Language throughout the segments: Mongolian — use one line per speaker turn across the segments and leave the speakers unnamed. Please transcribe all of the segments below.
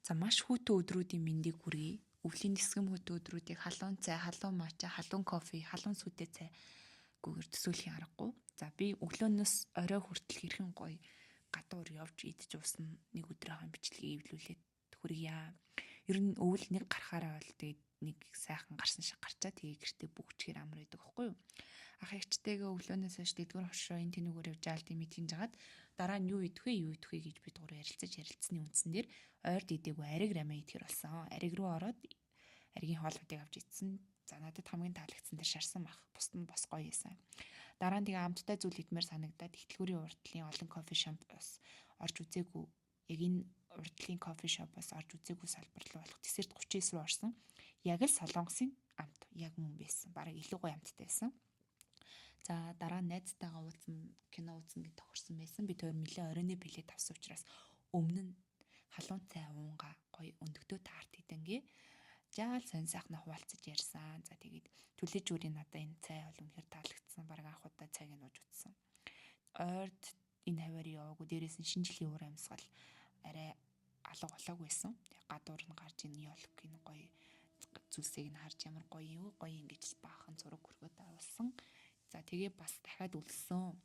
За, маш хүйтэн өдрүүдийн мэндийг хүргэе. Өвлийн нисгэм хүйтэн өдрүүдийг халуун цай, халуун матча, халуун кофе, халуун сүдэ цайгүйгээр төсөөлөхийн аргагүй. За, би өглөөнөөс орой хүртэл хэрхэн гоё гадуур явж идэж уусан нэг өдрийнхөө бичлэгийг эвлүүлээд хүргье. Ер нь өвөл нэг гарахаараа бол тэгээд нэг сайхан гарсан шиг гарчаа, тэгээ гэртээ бүгчгээр амар байдаг байхгүй юу. Ах эгчтэйгээ өглөөнөөс хойш дэдгүр хошоо энэ тэнүүгээр явж аалт юм хийж жагаад дараа нь юу идэх вэ, юу идэх вэ гэж бид гурав ярилцаж ярилцсны үндсэн дээр ойрд идээгүй ариг рамаа идэхэр болсон. Ариг руу ороод аригийн хоолуудыг авч идсэн. За, надад хамгийн таалагдсан тэр шарсан мах. Бусд нь бас гоё байсан. Дараа нь тэгээ амттай зүйл идмээр санагдаад ихтлгүүрийн урдлын олон coffee shop бас орж үзээгүй. Яг энэ урдлын coffee shop аас орж үзээгүй салбар руу болох десерт 39 рүү орсон. Яг л солонгосын амт яг мөн байсан. Бараг илүү гоё амттай байсан. За, дараа нь найзтайгаа уулзсан, кино үзсэн гэж тохирсон байсан. Би тэр нэлээ оройны билет авсан учраас өмнө нь халуун цай уунга гоё өндөгтөө таарт идэнгээ жаал сонь сайхнаа хуваалцаж ярьсан. За, тэгээд түлээж үрийн надад энэ цай бол үнэхээр таалагдсан. Бараг анх удаа цайг нь ууж үзсэн. Ойрд энэ хаваар яваагүй, дээрээс нь шинэ жилийн уур амьсгал арай алга болоог байсан. Гадуур нь гарч энэ ёлкийн гоё зүйлсийг нь харж ямар гоё юм гоё ингэж баахан зураг өргөд авсан. За, тэгээ бас дахиад үлссэн.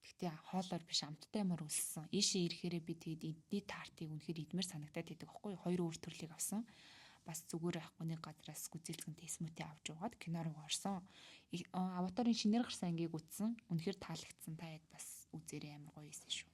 Гэхдээ хоолоор биш, амттай юмар үлссэн. Ийшээ ирэхээрээ би тэгээд эдний тартыг үнэхээр идмээр санагдаад байдаг байхгүй юу? Хоёр өөр төрлийг авсан. Бас зүгээр байхгүй, нэг газраас гүзээлзгэнтэй smoothie авч уугаад кино руу орсон. Аватарын шинээр гарсан ангийг үзсэн. Үнэхээр таалагдсан. Та хэд бас үзээрэй, амар гоё байсан шүү.